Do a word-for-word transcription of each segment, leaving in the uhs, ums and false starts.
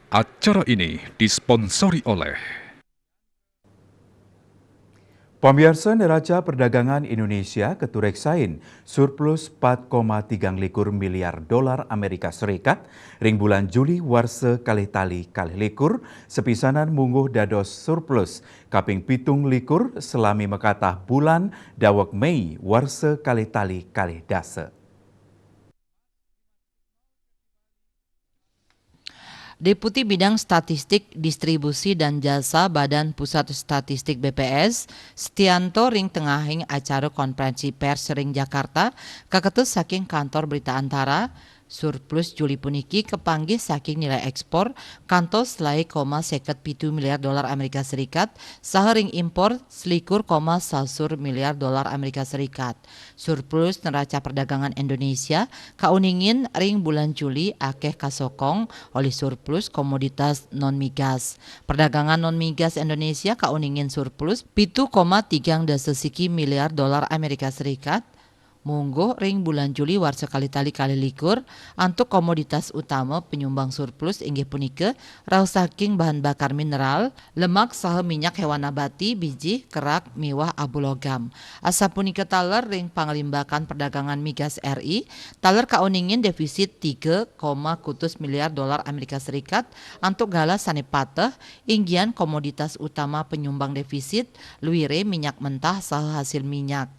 Acara ini disponsori oleh Pamiarsa, neraca perdagangan Indonesia katureksain surplus empat koma tiga likur miliar dolar Amerika Serikat ring bulan Juli warsa kalih tali kalih likur, sepisanan mungguh dados surplus kaping pitung likur salami makatah bulan daweg Mei warsa kalih tali kalih dasa. Deputi Bidang Statistik, Distribusi, dan Jasa Badan Pusat Statistik B P S, Setianto, ring tengahing acara konferensi pers ring Jakarta, kaketus saking Kantor Berita Antara, surplus Juli puniki kapanggih saking nilai ekspor kantos selae koma seket pitu miliar dolar Amerika Serikat, saha ring impor selikur koma sasur miliar dolar Amerika Serikat. Surplus neraca perdagangan Indonesia kauningin ring bulan Juli akeh kasokong olih surplus komoditas non migas. Perdagangan non migas Indonesia kauningin surplus pitu koma tigang dasa siki miliar dolar Amerika Serikat, mungguh ring bulan Juli warsa kalih tali kalih likur, antuk komoditas utama penyumbang surplus inggih punika rauh saking bahan bakar mineral, lemak saha minyak hewan nabati, bijih, kerak, miwah abu logam. Asapunika taler ring panglimbakan perdagangan migas R I, taler kauningin defisit tiga koma kutus miliar dolar Amerika Serikat, antuk galah sane pateh, inggihan komoditas utama penyumbang defisit, luire minyak mentah saha hasil minyak.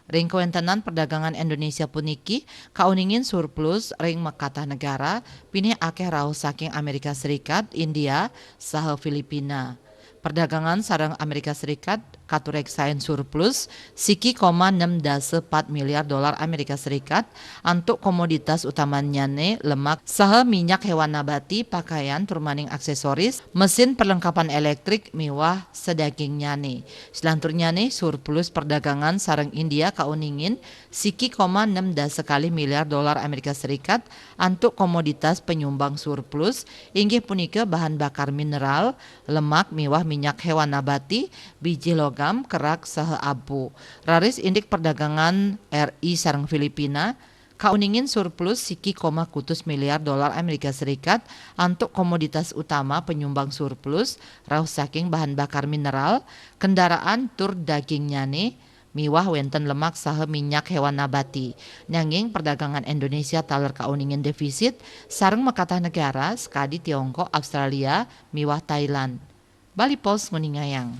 Ring kawentenan perdagangan Indonesia puniki kauningin surplus ring makatah negara, pinih akeh rauh saking Amerika Serikat, India, saha Filipina. Perdagangan sareng Amerika Serikat katureksain surplus siki koma nem dasa pat miliar dolar Amerika Serikat, antuk komoditas utamannyane lemak saha minyak hewan nabati, pakaian tur maning aksesoris, mesin perlengkapan elektrik miwah sadagingnyané. Selanturnyané surplus perdagangan sareng India kauningin siki koma nem dasa kalih miliar dolar Amerika Serikat antuk komoditas penyumbang surplus, inggih punika bahan bakar mineral, lemak miwah minyak hewan nabati, bijih logam, kerak, saha abu. Raris indik perdagangan R I sareng Filipina kauningin surplus siki koma kutus miliar dolar Amerika Serikat antuk komoditas utama penyumbang surplus, rauh saking bahan bakar mineral, kendaraan tur dagingnyané, miwah wénten lemak saha minyak hewan nabati. Nanging perdagangan Indonesia taler kauningin defisit sareng makatah negara sakadi Tiongkok, Australia, miwah Thailand. Bali Post nguningayang.